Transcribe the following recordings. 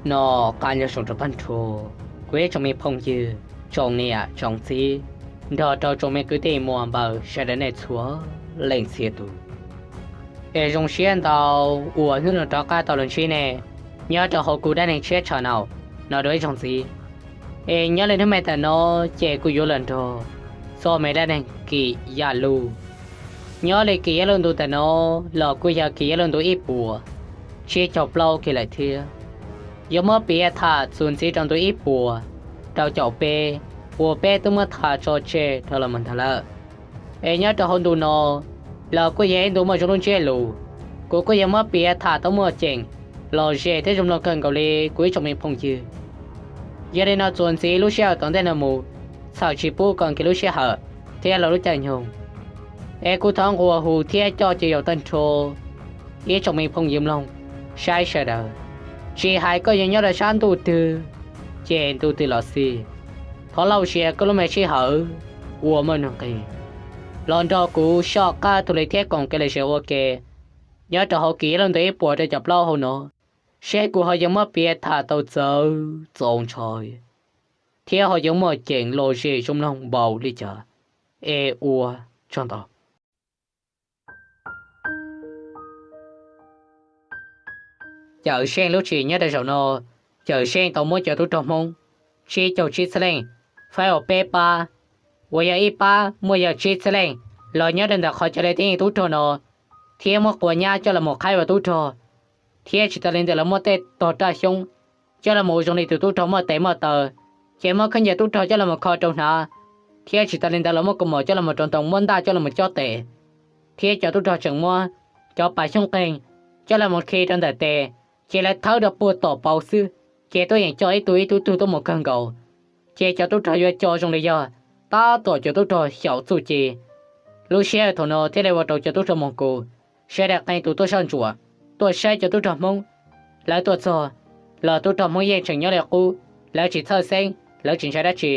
No qab nyob zoo rau tag nrho kuv ib tsoom me phooj ywg, tsoom niam tsoom txiv, nrog rau tsoom me kwv tij muam npaws sawv daws nej txhua leej txhia tus. Es zoo siab ntau uas hnub no rov qab tau los ntsib nej nyob rau hauv kuv dab neeg tshiab channel no dua ib zaug ntxiv. Es nyob li hnub me tam no ces kuv yuav los nrog txog me dab neeg Kim Yaj Luj. Nyob li Kim Yaj Luj ntu tam no los kuj yog Kim Yaj Luj ntu ib puas tsib caug plaub kiag lawm thiab. Yuav muab piav tham txuas ntxiv rau ntu ib puas rau caum peb uas peb twb muab tham tso tseg rau los mus ntag lawm. Es nyob rau hauv ntu no los kuj yog ib ntu muaj zoo lub ntsiab lus, kuv kuj yog muab piav tham tau muaj ceem, lom zem thiab zoo mloog kawg nkaus li kuv ib tsoom me phooj ywg. Yog li no txuas ntxiv lub sij hawm tom ntej no mus, txhawm tsis pub kom nkim lub sij hawm thiab los lub caij nyoog. Es kuv thov nquas hu thiab coj cia yaus tag nrho ib tsoom me phooj ywg mloog saib sawv daws, tsis hais koj yuav nyob rau sab ntuj twg ces ntuj twg los xij, thov lauj sia koj lub me sij hawm uas muaj nuj nqis los nrog kuv soj qab tug li thiab koom kev lom zem ua ke nyob rau hauv Kim Yaj Luj ntu ib puas rau caum plaub hauv no, seb kuv ho yuav muab piav tham tau txawv txaus ntshai thiab ho yuav muaj ceem lom zem zoo mloog npaum li cas. Es ua tsaug ntau. Cawm Seej lub tshis nyob rau zaum no, Cawm Seej tau muab cov tub rog Hmoob tsib caug tsib txhiab leej faib ua peb pab, uas yog ib pab muaj yog tsib txhiab leej los nyob rau ntawm qhov chaw li tib yeej tub rog no, thiab muab quas nyab coj los mus qhaib ua tub rog, thiab tsis tas li ntawd los muab tej tog raj xyoob coj los mus ua zoo li tus tub rog muaj tes muaj taw, ces muab khaub ncaws tub rog coj los mus kho rau hnav, thiab tsis tas li ntawd los muab kaus mom coj los mus rau ntoo, muab ntaj coj los mus cob tes, thiab cov tub rog tseem muab cov pas xyoob qeeg coj los mus khi rau ntawm tes, ces lawv thawb rau puag tom pauv xwb, ces tuaj yeem co ib tug ib tug tug tuaj mus kawg nkaus. Ces cov tub rog yuav co zoo li yog tab tom cov tub rog xyaum txuj ci. Lub sij hawm thaum no thiaj li ua rau cov tub rog Moos Kus sawv daws qee tus tuaj soj ntsuam, tuaj saib cov tub rog Hmoob. Lawv tuaj txog los tub rog Hmoob yeej tseem nyob li qub, lawv tsis txhawj xeeb, lawv tsis ntshai dab tsi,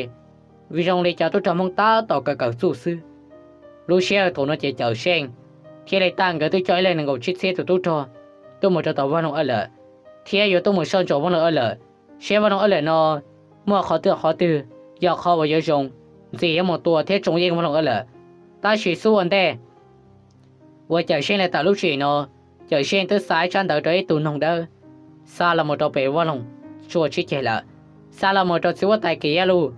vim zoo li cov tub rog Hmoob tab tom kawm kawm txuj xwb. Lub sij hawm thaum no ces Cawm Seej thiaj li tag nkawd twb coj ib leeg nees nkaum tsib txhiab tus tub rog tuaj mus rau tom Vaj Loog Ab lawm, thiab yuav tuaj mus soj ntsuam Vaj Loog Ab lawm, seb Vaj Loog Ab lawm no muaj qhov twg qhov twg yog qhov uas yuav zoo, ntxim yuav mus tua thiab tsoo yeej Vaj Loog Ab lawm. Tab sis xub ua ntej uas Cawm Seej los tawm lub tshis no, Cawm Seej twb xa ib tsab ntawv rau ib tug noog dawb xa los mus rau pem Vaj Loog Tsua Tsib Ceg lawm, xa los mus rau txiv huab tais Kim Yaj Luj.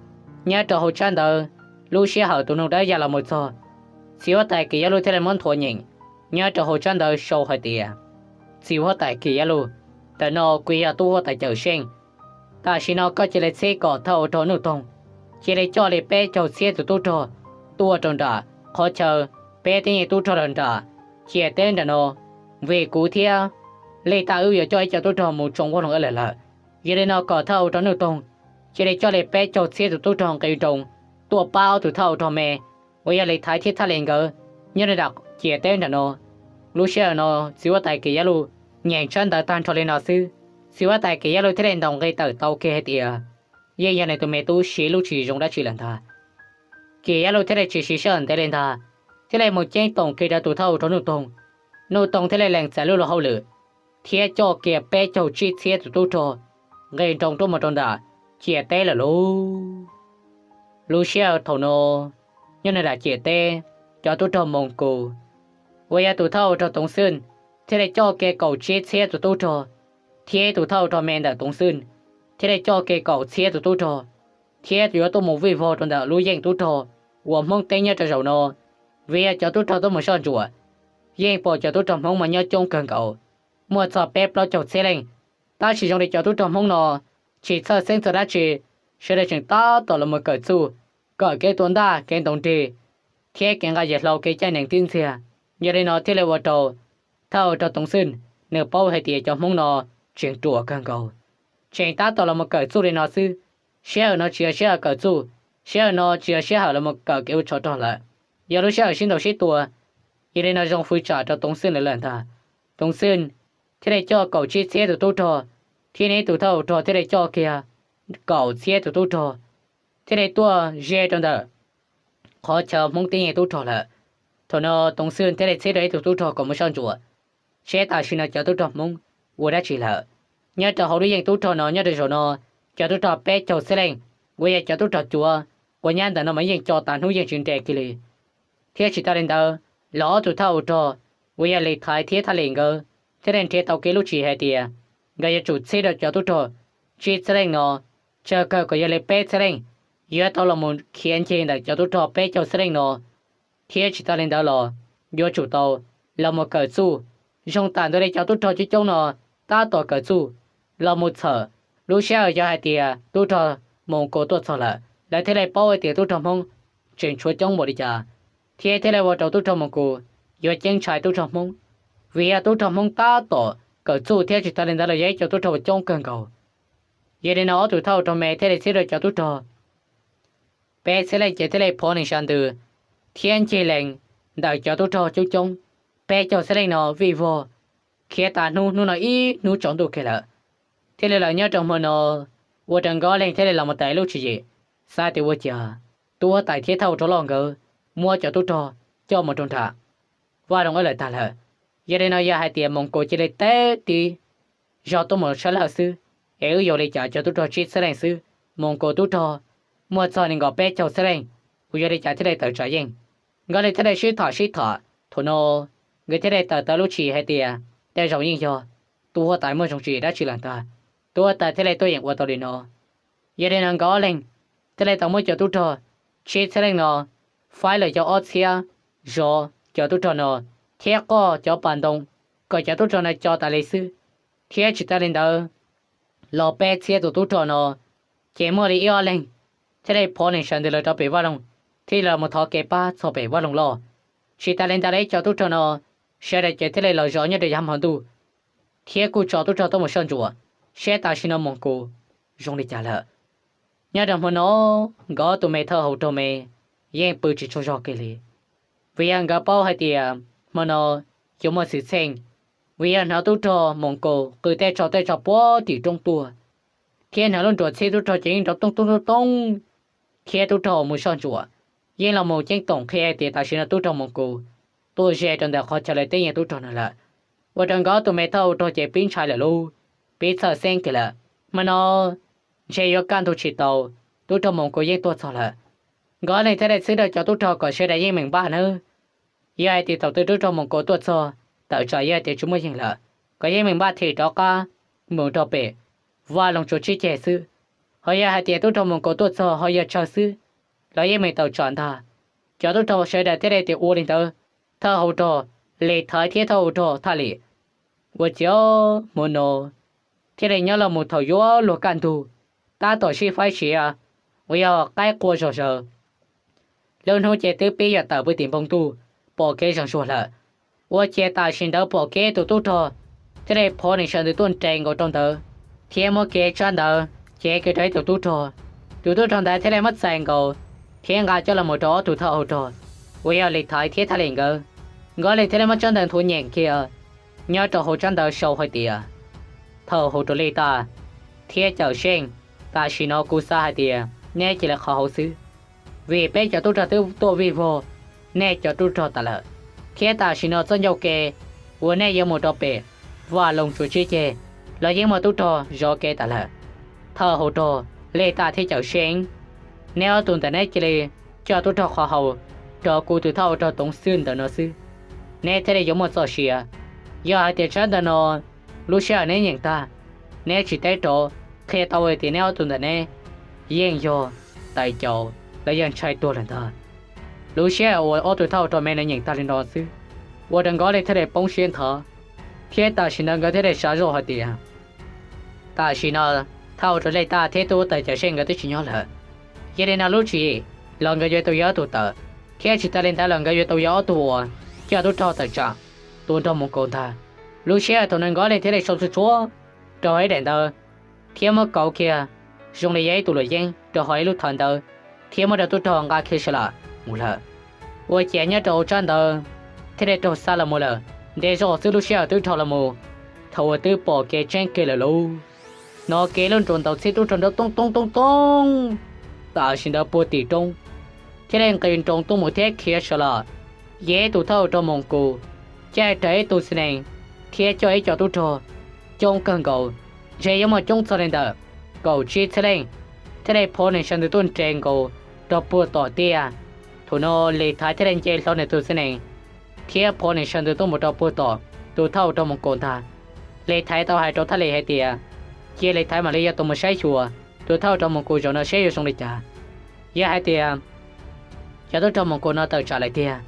Nyob rau hauv tsab ntawv, lub sij hawm tus noog dawb ya los mus txog, txiv huab tais Kim Yaj Luj thiaj li muab nthuav nyeem nyob rau hauv tsab ntawv sau hais tias, txiv huab tais Kim Yaj Luj, ntawm no kuv yog tub huab tais Cawm Seej. Tam sim no koj cia li txhib kom thawj ua rog Nuj Toog cia li coj li peb caug txhiab tus tub rog tuaj rau nram qhov chaw peb tib yeej tub rog los nram ciam teb nram no, vim kuv thiab Lij Taj wb yuav coj ib co tub rog mus tsoo Vaj Loog Ab lawm lawm. Yog li no kom thawj ua rog Nuj Toog cia li coj li peb caug txhiab tus tub rog nqi nroo tuaj pab ob tug thawj ua rog me uas yog Lis Thaiv thiab Thaj Lis nkawd nyob rau nram ciam teb nram no. Lub sij hawm no txiv huab tais Kim Yaj Luj nyeem tsab ntawv tag nrho li no xwb, txiv huab tais Kim Yaj Luj thiaj li ntaus nqi tawm tau kiag hais tias yeej yog nws tus me tub siv lub tsis zoo dab tsi lawm ntag. Kim Yaj Luj thiaj li tsis siv sij hawm ntev li ntag, thiaj li mus ceeb toom kiag rau tus thawj ua rog Nuj Toog. Nuj Toog thiaj li lees txais lub luag hauj lwm thiab coj kiag peb caug tsib txhiab tus tub rog nqi nroo tuaj mus rau nram ciam teb lawm lauj. Lub sij hawm thaum no, nyob nram ciam teb, cov tub rog Moos Kus uas yog tus thawj ua rog Toov Xwj thiaj li coj kiag kaum tsib txhiab tus tub rog, thiab tus thawj ua rog me ntawm Toov Xwj thiaj li coj kiag kaum txhiab tus tub rog, thiab yuav tuaj mus vij vog rau ntawm lub yeej tub rog uas Hmoob teb nyob rau zaum no. Vim yog cov tub rog tuaj mus soj ntsuam, yeej pom cov tub rog Hmoob mas nyob coob kawg nkaus, muaj txog peb plaub caug txhiab leej. Tab sis zoo li cov tub rog Hmoob no tsis txhawj xeeb txog dab tsi, sawv daws tseem tab tom los mus kawm txuj, kawm kev tua ntaj kev ntaus nrig, thiab kev nqa yam hlau kev caij nees tib ntxiag. Yog li no thiaj li ua rau thawj ua rog Toov Xwj nws paub hais tias cov Hmoob no tseem ruam kawg nkaus, tseem tab tom los mus kawm txuj li no xwb. Sij hawm no tsis yog sij hawm kawm txuj, sij hawm no tsis yog sij hawm los mus kawm kev ua tsov rog lawm, yog lub sij hawm sib ntaus sib tua. Yog li no zoo fwv tsam rau Toov Xwj lawm ntag. Toov Xwj thiaj li coj kaum tsib txhiab tus tub rog, thiab nws tus thawj ua rog thiaj li coj kiag kaum txhiab tus tub rog, thiaj li tuaj ze rau ntawm qhov chaw Hmoob tib yeej tub rog lawm. Thaum no Toov Xwj thiaj li txhib rau ib tug tub rog kom mus soj ntsuam seb tam sim no cov tub rog Hmoob ua dab tsi lawm. Nyob rau hauv lub yeej tub rog no nyob rau zaum no, cov tub rog peb caug txhiab leej uas yog cov tub rog cuav uas nyab ntawm no mas yeej co tas hnub yeej tsis nres kiag li. Thiab tsis tas li ntawd los ob tug thawj hauv rog uas yog Lis Thaiv thiab Thaj Lis nkawd thiaj li nrhiav tau kev lub tswv yim hais tias nkawd yuav tsum txhib rau cov tub rog tsib txhiab leej no tsawg kawg kom yog li peb txhiab leej yuav tau los mus khiav nce ntawm cov tub rog peb caug txhiab leej no. Thiab tsis tas li ntawd los yuav tsum tau los mus kawm txuj zoo tam ntua li cov tub rog coob coob no tab tom kawm txuj los mus txhawm. Lub sij hawm yog hais tias tub rog Moos Kus tuaj txog lawm, lawv thiaj li paub hais tias tub rog Hmoob tseem tshuav coob npaum li cas, thiab thiaj li ua rau tub rog Moos Kus yuav ceeb ntshai tub rog Hmoob, vim yog tub rog Hmoob tab tom kawm txuj thiab tsis tas li ntawd los yog ib co tub rog uas coob kawg nkaus. Yog li no ob tug thawj hauv rog me thiaj li txhib rau cov tub rog peb txhiab leej ces thiaj li phov nees sawv ntws thiab ncig lees ntawm cov tub rog coob coob peb caug txhiab leej no vij vog khiav tas hnub, hnub no ib hnub tsaus ntuj kiag lawm. Thiaj li lawv nyob rau hmo no ua rau nkawd ob leeg thiaj li los mus tau lub tswv yim, xav tias ua cas tub huab tais thiab thawj hauv rog loj nkawd muab cov tub rog coj mus rau nram vaj loog ib lawm tag lawm. Yog li no yog hais tias Moos Kus cia li teb tiv zog tuaj mus sab laj xwb, es wb yuav li cas cov tub rog tsib txhiab leej xwb, Moos Kus tub rog muaj txog nees nkaum peb caug txhiab leej, kuv yuav li cas thiaj li tawm tsam yeej. Nkawd li thiaj li sib tham sib tham, thaum no nkawd thiaj li tawm tau lub tswv yim hais tias tej zaum yeej yog tub huab tais muaj zoo tswv yim dab tsi lawm ntag, tub huab tais thiaj li tuaj yeem ua tau li no. Yog li no nkawd ob leeg thiaj li tau muab cov tub rog tsib txhiab leej no faib los yog ob txhiab zov cov tub rog no thiab qoj cov pas ntoo kom cov tub rog no co tas li xwb. Thiab tsis tas li ntawd los peb txhiab tus tub rog no ces muaj li ib ob leeg thiaj li phov nees sawv ntws los rau pem vaj loog, thiaj li los mus thov kev pab txog pem vaj loog loj. Tsis tas li ntawd los ib co tub rog no sawv daws ces thiaj li los zov nyob rau yav hmo ntuj, thiab kuj tso tub rog tuaj mus soj ntsuam seb tam sim no Moos Kus zoo li cas lawm. Nyob rau hmo no nkawd ob tug me thawj hauv rog me yeej pw tsis tsaug zog kiag li, vim yog nkawd paub hais tias hmo no yuav muaj xwm txheej, vim yog hnov tub rog Moos Kus qw tej tsho tej tsho puag tim roob tuaj, thiab hnov lub nruas txhib tub rog ces yeej nrov tooj tooj tooj tooj, thiab tub rog uas mus soj ntsuam yeej los mus ceeb toom qhia hais tias tam sim no tub rog Moos Kus tuaj ze rau ntawm qhov chaw lawv teb yeej tub rog no lawm. Ua rau nkawd ob tug me thawj hauv rog ces pib ntshai lawm lauj, pib txhawj xeeb kiag lawm. Hmo no ntshe yuav kaj ntug tsis tau, tub rog Moos Kus yeej tuaj txog lawm. Nkawd ob leeg thiaj li txhib rau cov tub rog kom sawv daws yeej meem npaj nawb. Yog hais tias thaum twg tub rog Moos Kus tuaj txog tawm tsam yog hais tias tsis muaj yeej lawm, kom yeej meem npaj thim rov qab mus rau pem vaj loog tsuas tsib ceg xwb. Ho yog hais tias tub rog Moos Kus tuaj txog ho yog tsawg xwb los yeej meem tawm tsam ntag. Cov tub rog sawv daws thiaj li tias ua li ntawd. Thawj hauv rog Lis Thaiv thiab thawj hauv rog Thaj Lis ua ciav hmo no thiaj li nyob los mus thaum yuav luag kaj ntug, tab tom sib faib siav uas yog qaib qua zog zaws. Lub hnub ces twb pib yuav tawm pw tim npoo ntuj pom kev zoo zuag lawm. Ua ciav tam sim ntawd pom kev tus tub rog thiaj li phov nees sawv ntws tuaj nres nkaus rau ntawd, thiab muab kev tsab ntawd cev kiag rau ib tus tub rog. Tus tub rog ntawd thiaj li muab txais nkaus thiab nqa coj los mus rau ob tug thawj hauv rog uas yog Lis Thaiv thiab Thaj Lis nkawd. Nkawd li thiaj li muab tsab ntawv nthuav nyeem kiag nyob rau hauv tsab ntawv sau hais tias, thawj hauv rog Lis Thaiv thiab Cawm Seej, tam sim no kuv xav hais tias neb cia li qhov hauv xwb, vim peb cov tub rog twb tuaj vij vog nej cov tub rog tas lawm, thiab tam sim no txoj ncauj ke uas nej yuav mus rau pem vaj loog tsuas tsib ceg los yeej muaj tub rog zov kev tas lawm. Thawj hauv rog Lis Thaiv thiab Cawm Seej, neb ob tug ntawm neb cia li coj tub rog qhov hauv rau kuv tus thawj hauv rog Toov Xwb ntawm no xwb, neb thiaj li yuav muaj txoj sia. Yog hais tias tsab ntawv no lub sij hawm neb nyeem tag, neb tsis teb rov qhia tau hais tias neb ob tug ntawm neb yeej yog tais caus los yog ntshai tuag lawm ntag. Lub sij hawm uas ob tug thawj hauv rog me no nyeem tag li no xwb, ua rau nkawd li thiaj li poob siab nthav, thiab tam sim ntawd nkawd thiaj li xav zoj hais tias tam sim no thawj hauv rog Lis Thaiv thiab tub huab tais Cawm Seej nkawd twb tsis nyob lawm. Yog li no lub tswv yim los nkawd yuav tau yog ob tug tawm, thiab tsis tas li ntawd los nkawd yuav tau yog ob tug uas coj tub rog tawm tsam tua nrog Moos Kaus ntag. Lub sij hawm thaum no nkawd li thiaj li sau txhua txhua rau hauv ib daim ntawv, thiab muab kauv kiag zoo li yog ib tug luam yeeb rau hauv ib lub thawv ntawv, thiab muab rau tub rog nqa kiag sawv lam mus lawm. Ua ciav nyob rau hauv tsab ntawv thiaj li raug xa los mus lawm. Ntev zog xwb lub sij hawm twb dhau los mus, thaum uas twb pom kev tseeb kiag lawm lauj, hnov kev lub nruas ntaus txhib tub rog nrov toob toob toob toob tam sim ntawd puag tim roob, thiaj li nqis nroos tuaj mus thiab khiav sawv lam. Yog ib tug thawj rog Moos Kaus caij raws ib tug txiv nees thiab coj ib co tub rog coob kawg nkaus Ntshe yuav muaj coob txog li ntawm kaum tsib txhiab leej thiaj li phov nws sawv ntws tuaj nres nkaus rau puag tom tiaj. Thaum no Lis Thaiv thiaj li nce hlo nws tus txiv nees thiab phov nws sawv ntws tuaj mus rau puag tom tus thawj ua rog Moos Kaus ntag. Lis Thaiv tau hais rau Thaj Lis hais tias, cia Lis Thaiv mam li yuav tus mus saib xyuas tus thawj ua rog Moos Kaus zaum no seb yuav zoo li cas. Yog hais tias cov tub rog Moos Kaus no tawm tsam lawm tiag,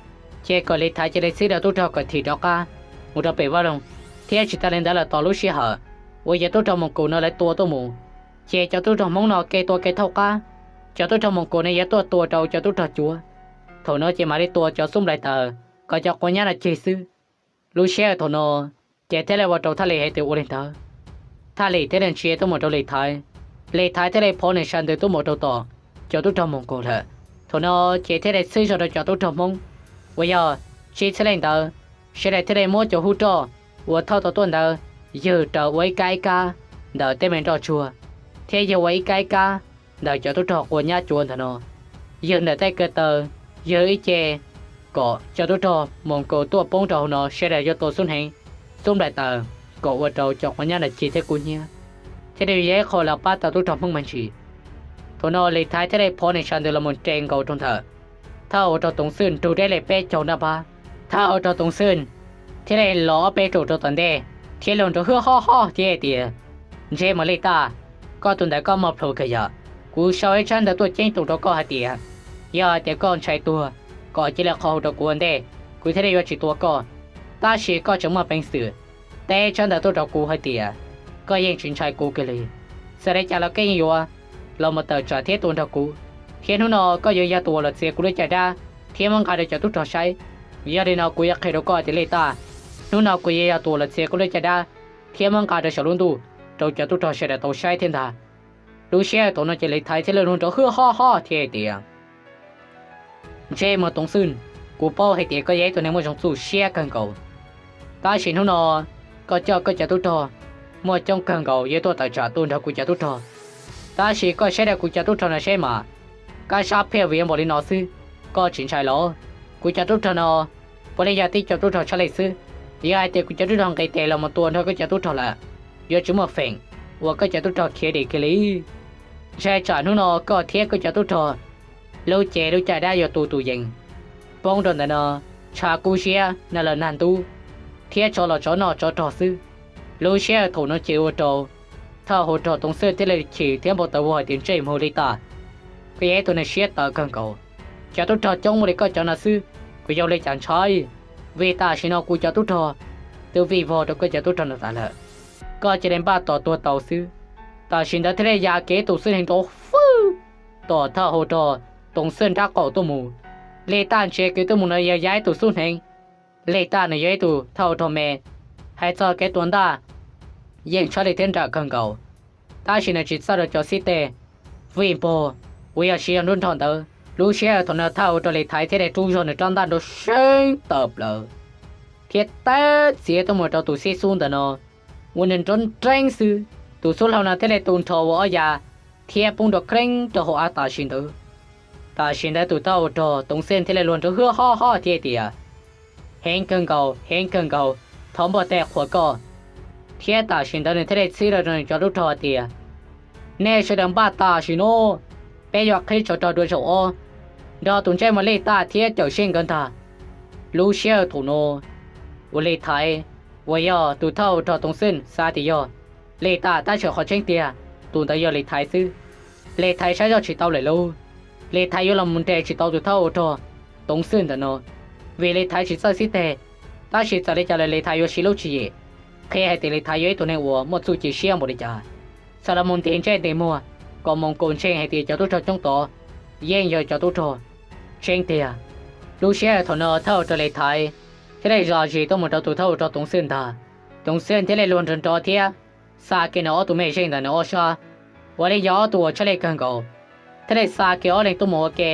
ces kom Lis Thaiv cia li txib rau tub rog kom thim rov qab mus rau pem vaj loog, thiab tsis tas li ntawd los tos lub sij hawm uas yog tub rog Moos Kaus no lawv tua tuaj mus, ces cov tub rog Hmoob no kev tua kev thaub qab, cov tub rog Moos Kaus no yuav tuaj tua rau cov tub rog cuav. Thaum no ces mam li tua cov xub nplaim taws kom cov quav nyab no cig xwb. Lub sij hawm thaum no ces thiaj li ua rau Thaj Lis hais tias ua li ntawd. Thaj Lis thiaj li ntsia tuaj mus rau Lis Thaiv, Lis Thaiv thiaj li phov nws sawv ntws tuaj mus rau tom cov tub rog Moos Kaus lawm. Thaum no ces thiaj li txhwb zog rau cov tub rog Hmoob uas yog tsib txhiab leej ntawd, sawv daws thiaj li muab cov hub roj uas thauj tau tuaj ntawd ywg raws ua ib kab ib kab ntawm tej me nroj tsuag, thiab ywg ua ib kab ib kab ntawm cov tub rog quav nyab cuav ntawm no, ywg ntawm tej ko taw, ywg ib ce kom cov tub rog Moos Kaus tuaj poob rau hauv no sawv daws yuav tua xub hneev, xub nplaim taws, kom ua rau cov quav nyab no cig thiab kub hnyiab, thiaj li yog ib qho los pab tau tub rog Hmoob me ntsis. Thaum no Lis Thaiv thiaj li phov nws sawv ntws los mus nres nkaus rau ntawm thawj ua rog Toov Xwj nrug deb li peb caug naj pab. Thawj ua rog Toov Xwj thiaj li los ob peb ruam rau tom ntej thiab luag nrov hwb hob hob thiab hais tias, ntsej muag Lij Taj, koj tus ntawd koj muaj plhus kawg yom. Kuv sau ib tsab ntawv tuaj ceeb toom rau koj hais tias, yog hais tias koj ntshai tuag, kom cia li qhov hauv rau kuv ua ntej, kuv thiaj li yuav tsis tua koj. Tab sis koj tseem muaj peev xwm teb tsab ntawv tuaj rau kuv hais tias, koj yeej tsis ntshai kuv kiag li. Txawm li cas los koj yeej yuav los mus tawm tsam thiab tua nrog kuv, thiab hnub no koj yuav yog tus uas los txiav kuv lub caj dab thiab muab nqa rau cov tub rog saib. Yog li no kuv yuav qhia rau koj tias Lij Taj, hnub no kuv yuav yog tus uas los txiav koj lub caj dab thiab muab nqa rau saum lub ntuj rau cov tub rog sawv daws tau saib thiab ntag. Lub sij hawm thaum no ces Lis Thaiv thiaj li luag nrov hwb hob hob thiab hais tias, ntsej muag Toov Xwj, kuv paub hais tias koj yog ib tug neeg muaj zoo txuj siab kawg nkaus. Tab sis hnub no koj coj koj cov tub rog muaj coob kawg nkaus yuav tuaj tawm tsam tua nrog kuv cov tub rog. Tab sis koj saib rau kuv cov tub rog no seb mas, kab sab phiaj viav npaum li no xwb, koj tsis ntshai los? Kuv cov tub rog no puav leej yog tib co tub rog tshaj lij xwb. Yog hais tias kuv cov tub rog nqis tes los mus tua nrog koj cov tub rog lawm, yuav tsis muaj feem uas koj cov tub rog khiav dim kiag li. Ntshai tsam hnub no koj thiab koj cov tub rog lub cev lub caj dab yuav tu tus yees poob rau ntawm no, tshav kub siab nag los nag ntub, thiab tsov los tsov noj tsov rog xwb. Lub sij hawm thaum no ces ua rau thawj hauv rog Toov Xwj thiaj li chim thiab npau taws vog hais tias, ntsej muag Lij Taj, koj yog ib tug neeg siab tawv kawg nkaus. Cov tub rog coob ua li koj cov no xwb, kuv yuav ua li cas ntshai? Vim tam sim no kuv cov tub rog twb vij vog rau koj cov tub rog no tas lawm. Koj cia li npaj tos tuag tau xwb. Tam sim ntawd thiaj li ya kiag ib tus xub hneev nrov fwj tom thawj hauv rog Toov Xwj nrab qaum tuaj mus. Lij Taj ntsia kiag tuaj mus no yog ya ib tus xub hneev. Lij Taj nws yog ib tug thawj hauv rog me, hais txog kev tua ntaj yeej tshaj lij thiab nrawm kawg nkaus, tab sis nws tsis txawj rau cov xib teg vij npog uas yog siv yog nruab nrog ntawd. Lub sij hawm thaum no thawj hauv rog Lis Thaiv thiaj li rub zog nws rab ntaj nrov seeb tawm plaws thiab teb txiav tuaj mus rau tus xib xub ntawm no, ua nws nrov nreeb xwb. Tus xub hlau no thiaj li tu nrho ua ob yav thiab poob nrov kreeb rau hauv av tam sim ntawd. Tam sim ntawd tus thawj hauv rog Toov Xwj thiaj li luag nrov hwb hob hob thiab tias, heev kawg nkaus, heev kawg nkaus, thov npog teg qhuas koj. Thiab tam sim ntawd nws thiaj li txib rau nws cov tub rog tias, nej sawv daws npaj tam sim no, peb yuav qhib tsov rog dua zaum ob nrog tus ntsej muag Lij Taj thiab Cawm Seej nkawd ntag. Lub sij hawm thaum no uas Lis Thaiv uas yog tus thawj hauv rog Toov Xwj xav tias yog Lis Taj, tab sis qhov tseeb tiag tus ntawd yog Lis Thaiv xwb. Lis Thaiv saib zoj tsis tau lawm lauj, Lis Thaiv yuav los mus nres tsis tau tus thawj hauv rog Toov Xwj ntawm no, vim Lis Thaiv tsis txawj xib teg. Tab sis txawm li cas los Lis Thaiv yuav siv lub tswv yim qhia hais tias Lis Thaiv yog ib tug neeg uas muaj txuj ci siab npaum li cas, txawm los mus ntis ntsej ntis muag kom Moos Kaus ntseeg hais tias cov tub rog coob tod yeej yog cov tub rog tseeb tiag. Lub sij hawm thaum no thawj hauv rog Lis Thaiv thiaj li zam zis tuaj mus rau tus thawj hauv rog Toov Xwj ntag. Toov Xwj thiaj li luag nrov nrov thiab xa kiag nws ob tug mej zeej ntawm nws ob sab, uas li yog ob tug uas tshaj lij kawg nkaus, thiaj li xa kiag ob leeg tuaj mus ua ke,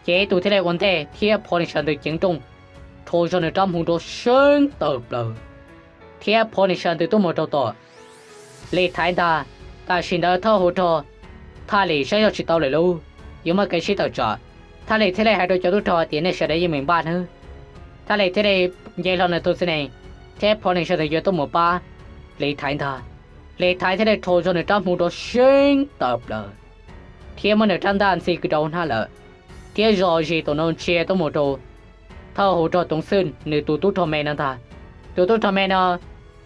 ces ib tug thiaj li ua ntej thiab phov nws sawv ntws ceev nrooj, rho zog nws rab hmuv nrov seeb tawm plaws thiab phov nws sawv ntws tuaj mus rau tom Lis Thaiv ntag. Tam sim ntawd thawj hauv rog Thaj Lis saib zoj tsis tau lawm lauj, yuav muaj kev sib tawm tsam. Thaj Lis thiaj li hais rau cov tub rog tias nej sawv daws yeej meem npaj nawb. Thaj Lis thiaj li nce hlo nws tus txiv nees thiab phov nws sawv ntws yuav tuaj mus pab Lis Thaiv ntag. Lis Thaiv thiaj li rho zog nws rab hmuv rau seeb tawm plaws, thiab muab nws rab ntaj ntxi kwv rau hnab lawm, thiab zog zis tus no ntsia tuaj mus rau thawj hauv rog Toov Xwj nws tus tub rog me no ntag. Tus tub rog me no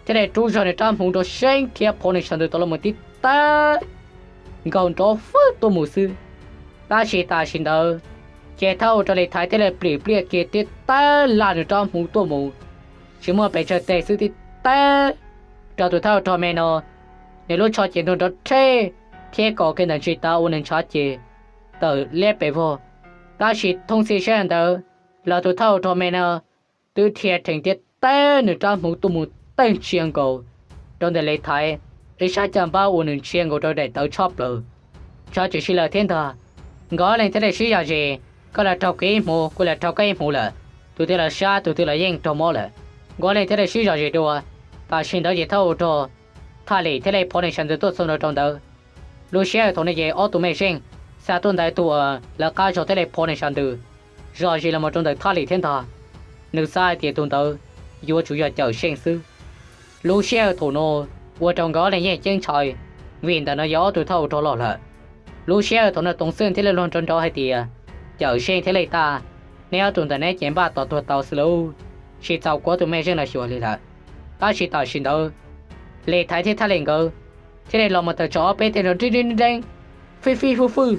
thiaj li rub zog nws rab hmuv rau seeb thiab phov nws sab ntws tau los mus tib tawb nkaus nrov fwj tuaj mus xwb. Tab sis tam sim ntawd ces thawj hauv rog Lis Thaiv thiaj li plim pliaj kiag tib tawb laj nws rab hmuv tuaj mus, tsis muaj pes tsawg teg xwb tib tawb rau tus thawj hauv rog me no, nws lub tsho ces ntuag nrov rhe thiab kaus kiag ntawm ntsis tav ua nws ntshav ces tawm liab pes vog. Tab sis thooj txhij sab ntawd los tus thawj hauv rog me no twb dhia rhees thiab tawb nws rab hmuv tuaj mus tawg ntsia nkaus rau ntawm Lis Thaiv ib sab caj npab uas nws ntsia nkaus rau daim tawv tshob plaws, ntshav tshwm sim lawm thiab ntag. Nkawd ob leeg thiaj li sib zam zis, koj los raug kuv ib hmuv, kuv los raug koj ib hmuv lawm, tus twg los sab tus twg los yeej raug mob lawm. Nkawd ob leeg thiaj li sib zam zis dua. Tam sim ntawd ces thawj hauv rog Thaj Lim thiaj li phov nws sab ntws tuaj txog ntua rau ntawd. Lub sij hawm thaum no ces ob tug mej zeej xa tuaj ntawd tus uas lawv qab zog thiaj li phov nws sab ntws zog zis los mus rau ntawm Thaj Lim thiab ntag. Nws xav hais tias tus ntawd yuav tsum yog Cawm Seej xwb. Lub sij hawm thaum no ua rau nkawd ob leeg yeej ceeb ntshai, vim ntawm no yog ob tug thawj hauv rog loj lawm. Lub sij hawm thaum no Toov Xwj thiaj li luag nrov nrov hais tias, Cawm Seej thiab Lis Taj, neb ob tug ntawm neb ces npaj tos tuag tau xwb lauj, tsis txaus kuv ob tug mej zeej los xyuas li lawm. Tab sis tam sim ntawd Lis Thaiv thiab Thaj Lim nkawd thiaj li los mus tawm tsam ob peb teg nrov nreeb nreeb nreeb, fij fij fwj fwj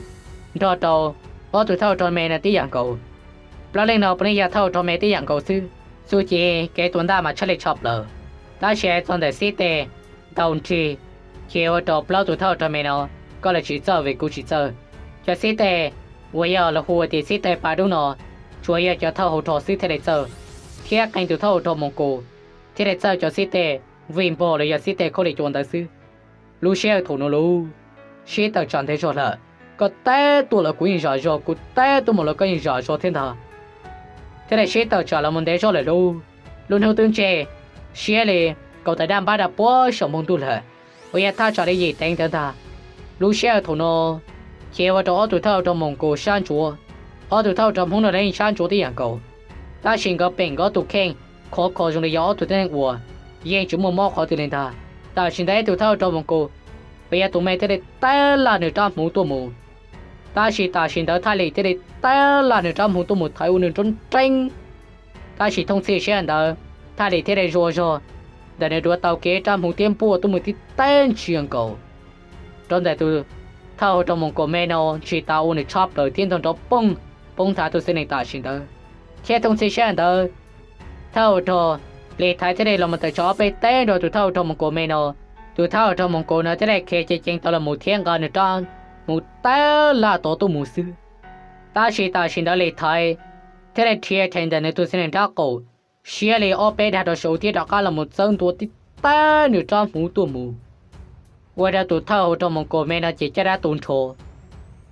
nrog rau ob tug thawj hauv rog me no tib yam nkaus. Plaub leej no puav leej yog thawj hauv rog me tib yam nkaus xwb, xub ci kev tua ntaj mas tshaj li tshaj plaws. Tab sis hais txog ntawm xib teg ntaus nrig, ces ua rau plaub tug thawj hauv rog me no koj los tsis txawj vim kuv tsis txawj. Cov xib teg uas yog lawv hu ua tias xib teg pa dub no tsuas yog cov thawj hauv rog xwb thiaj li txawj, thiab qee tus thawj hauv rog Moos Kus thiaj li txawj cov xib teg vij npog los yog xib teg khaub lig cua ntawd xwb. Lub sij hawm thaum no lauj, sib tawm tsam ntev zog lawm, koj tab tuaj los kuv yeej zam zog, kuv tab tuaj mus los koj yeej zam zog thiab ntag. Thiaj li sib tawm tsam los mus ntev zog lawm lauj, lub hnub twb ntseg siab li kaum tawm daj npab rau puag saum npoo ntuj lawm, uas yog thaj tsam li yim teev ntawd ntag. Lub sij hawm thaum no ces ua rau ob tug thawj hauv rog Moos Kus sab ntsuav, ob tug thawj hauv rog Hmoob no los yeej sab ntsuav tib yam nkaus, tab sis nkawd peem nkawd ob tug kheej khov kho zoo li yog ob tug tib neeg uas yeej tsis muaj mob qhov twg li ntag. Tam sim ntawd ib tug thawj hauv rog Moos Kus uas yog tus me thiaj li tawb laj nws rab hmuv tuaj mus, tab sis tam sim ntawd Thaj Lim thiaj li tawb laj nws rab hmuv tuaj mus thaiv ua nws nrov nreeb. Tab sis thooj txhij sij hawm ntawd Thaj Lim thiaj li zuas zog ntawm nws duav tau kiag rab hmuv thiab npuaj tuaj mus tib tawb ntsia nkaus rau ntawm tus thawj hauv rog Moos Kus me no ntsis tav ua nws tshob plaws thiab ntog nrov poog poob nthav tus xib nees tam sim ntawd. Thiab thooj txhij sij hawm ntawd thawj hauv rog Lis Thaiv thiaj li los mus tawm tsam ob peb teg nrog tus thawj hauv rog Moos Kus me no. Tus thawj hauv rog Moos Kus no thiaj li khiav ceev ceev tau los mus thiab nqa nws rab hmuv tawb laj tod tuaj mus xwb. Tab sis tam sim ntawd Lis Thaiv thiaj li rhia rhees ntawm nws tus xib nees nrab qaum siab li ob peb dag rau saud thiab rov qab los mus txawb ntua tib tawb nws rab hmuv tuaj mus, ua rau tus thawj hauv rog Moos Kus me no ces caj dab tu nrho,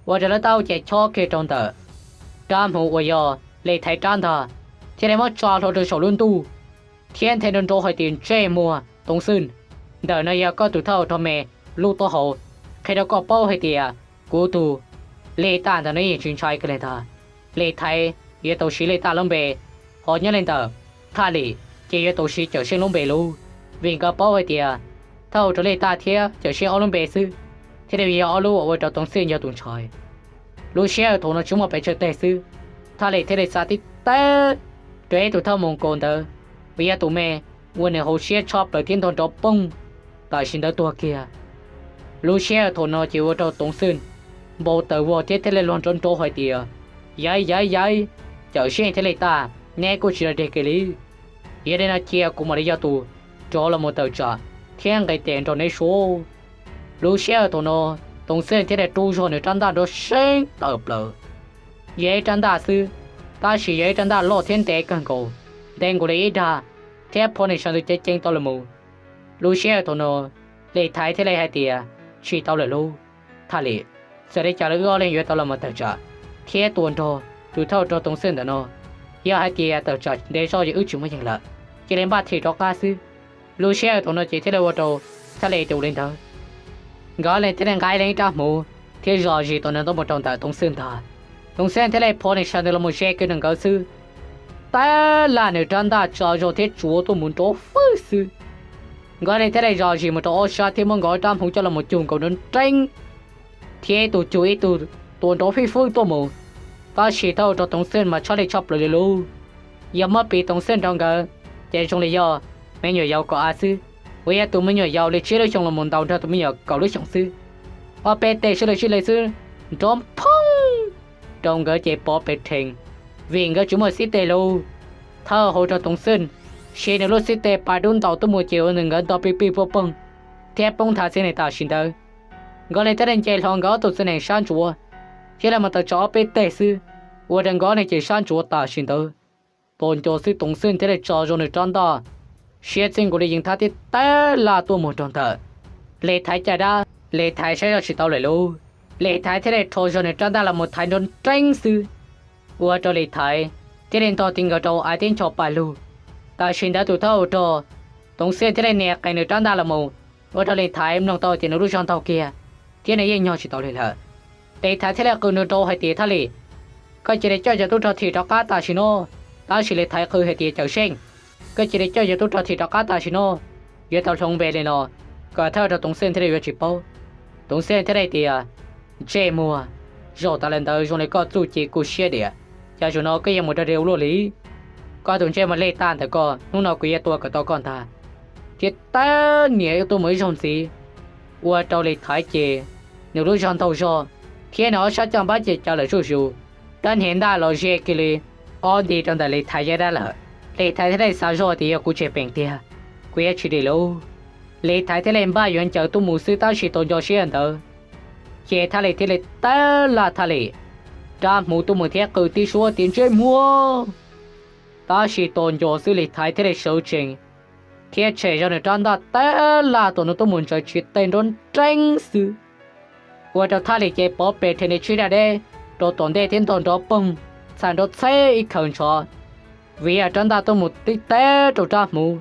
ua rau lub taub hau ces chob kiag rau ntawm rab hmuv uas yog Lis Thaiv rab ntag, thiaj li muab tso hlo rau saum lub ntuj thiab nthe nrov nrov hais tias, Ntsej muag Toov Xwj, ntawm no yog koj tus thawj hauv rog me lub taub hau, qhia rau koj paub hais tias kuv tus Lis Taj ntawm no yeej tsis ntshai kiag li ntag. Lis Thaiv yuav tau siv Lis Taj lub npe, ho nyob li ntawm Thaj Lim ces yuav tau siv Cawm Seej lub npe lauj, vim nkawd paub hais tias thawj hauv rog Lis Taj thiab Cawm Seej ob lub npe xwb thiaj li yog ob lub uas ua rau Toov Xwj nco tus ntshai. Lub sij hawm thaum no tsis muaj pes tsawg teg xwb, Thaj Lim thiaj li xa tib tawb rau ib tug thawj Moos Kus ntawd uas yog tus me ua nws hauv siab tshob plaws thiab ntog nrov poog tam sim ntawd tuag kiag. Lub sij hawm thaum no ces ua rau Toov Xwj npau taws vog thiab thiaj li luag nrov nrov hais tias, Yaiv, yaiv, yaiv, Cawm Seej thiab Lis Taj, neb kuj tsis los deg kiag li. Yog li no cia kuv mam li yog tus rov los mus tawm tsam thiab nqis tes nrog neb sua. Lub sij hawm thaum no Toov Xwj thiaj li rub zog nws rab ntaj nrov seeb tawm plaws. Yog ib rab ntaj xwb, tab sis yog ib rab ntaj loj thiab ntev kawg nkaus, ntev nkaus li ib dag, thiab phov nws sab ntws ceev ceev tau los mus. Lub sij hawm thaum no Lis Thaiv thiaj li hais tias, Tsis tau lawm lauj, Thaj Lim, txawm li cas los wb ob leeg yuav tau los mus tawm tsam thiab tua nrog tus thawj rog Toov Xwj ntawm no. Yog hais tias tawm tsam ntev zog ces wb tsis muaj yeej lawm, cia li npaj thim rov qab xwb. Lub sij hawm thaum no ces thiaj li ua rau Thaj Lim tus li ntawd. Nkawd ob leeg thiaj li nqa ib leeg ib rab hmuv thiab zog zis tus no tuaj mus rau ntawm Toov Xwj ntag. Toov Xwj thiaj li phov nws sab ntws los mus ze kiag rau nkawd xwb, tab laj nws rab ntaj tso zog thiab tsuav tuaj mus nrov fwj xwb. Nkawd li thiaj li zom zis mus rau ob sab thiab muab nkawd rab hmuv coj los mus cug nkaus nrov nreeb, thiab ib tug cug ib tug, tua nrov fij fwb tuaj mus. Tab sis thawj ua rog Toov Xwm mas tshaj li tshaj plaws li lauj. Yog muab piv Toov Xwm rau nkawd, ces zoo li yog me nyuam yaus kaum av xwb, uas yog tus me nyuam yaus li tsib lub xyoos los mus ntaus nrog tus me nyuam kaum lub xyoos xwb. Ob peb teg sib law sib law xwb, nrov phoob rau nkawd ces pov pes rhees, vim nkawd tsis muaj xib teg lauj. Thawj ua rog Toov Xwm siv nws lub xib teg pas dub ntaus tuaj mus ces ua rau nkawd nto pij pij puag poog thiab poob nthav xwb ne. Tam sim ntawd nkawd li thiaj li nce hlo nkawd ob tug txiv nees sab ntsuav, thiab li mus tawm tsam ob peb teg xwb, ua rau nkawd ob neeg ces sab ntsuav tam sim ntawd. Tus nco xwb Toov Xwm thiaj li tso zog nws rab ntaj, siab txij nkaus li yees thab thiab tawg laj tuaj mus rau ntawm Lis Thaiv caj dab. Lis Thaiv saib zoj tsis tau lawm lauj, Lis Thaiv thiaj li rho zog nws rab ntaj los mus thaiv nrov nreeb xwb, ua rau Lis Thaiv thiaj li ntog ti nkaus rau av teb ncho pa lug. Tam sim ntawd tus thawj ua rog Toov Xwm thiaj li nias qees nws rab ntaj los mus, ua rau Lis Thaiv mloog tau tias nws lub zog ntaug kiag, thiab nws yeej nyog tsis tau li lawm. Lis Thaiv thiaj li qw nrov nrov hais tias, Thaj Lis, koj cia li coj cov tub rog thim rov qab tam sim no. Tab sis Lis Thaiv qw hais tias, Cawm Seej, koj cia li coj cov tub rog thim rov qab tam sim no, yuav tau hloov npe li no, kom thawj ua rog Toov Xwm thiaj li yuav tsis paub. Toov Xwm thiaj li tias, Ntsej muag, zaum tas li ntawd zoo li koj txuj ci kuj siab diam, cas zaum no koj yuav mus rag dig ua luaj li? Koj tus ntsej muag lig tag ntawm koj, hnub no kuv yuav tua kom tau koj ntag. Thiab tawg niam tuaj mus ib zaug ntxiv, ua rau Lis Thaiv ces nws lub zog ntaug zog, thiab nws ob sab caj npab ces cav lawm zuj zus, rab hniav ntaj los ze kiag li ob nti rau ntawm Lis Thaiv caj dab lawm. Lis Thaiv thiaj li xav zoj tias, Yog kuv tseg peem tiag, kuv yuav tsis dim lauj. Lis Thaiv thiaj li npaj yuav ncaws tuaj mus xwb tab sis tau nco siab ntawd ces Thaj Lis thiaj li tawg laj Thaj Lis rab hmuv tuaj mus thiab qw tib suab tias, Ntsej muag! Tab sis tau nco xwb Lis Thaiv thiaj li sawv tsees thiab tshem zog nws rab ntaj tawg laj tus no tuaj mus ntsaws tsis teg nrov nreeb xwb, ua rau Thaj Lis ces pov pes rhe nws tsib raj deb rau tom ntej thiab ntog nrov poog, txhais nrov txheb ib khaws ntsho, vim yog rab ntaj tuaj mus tib teg rau rab hmuv.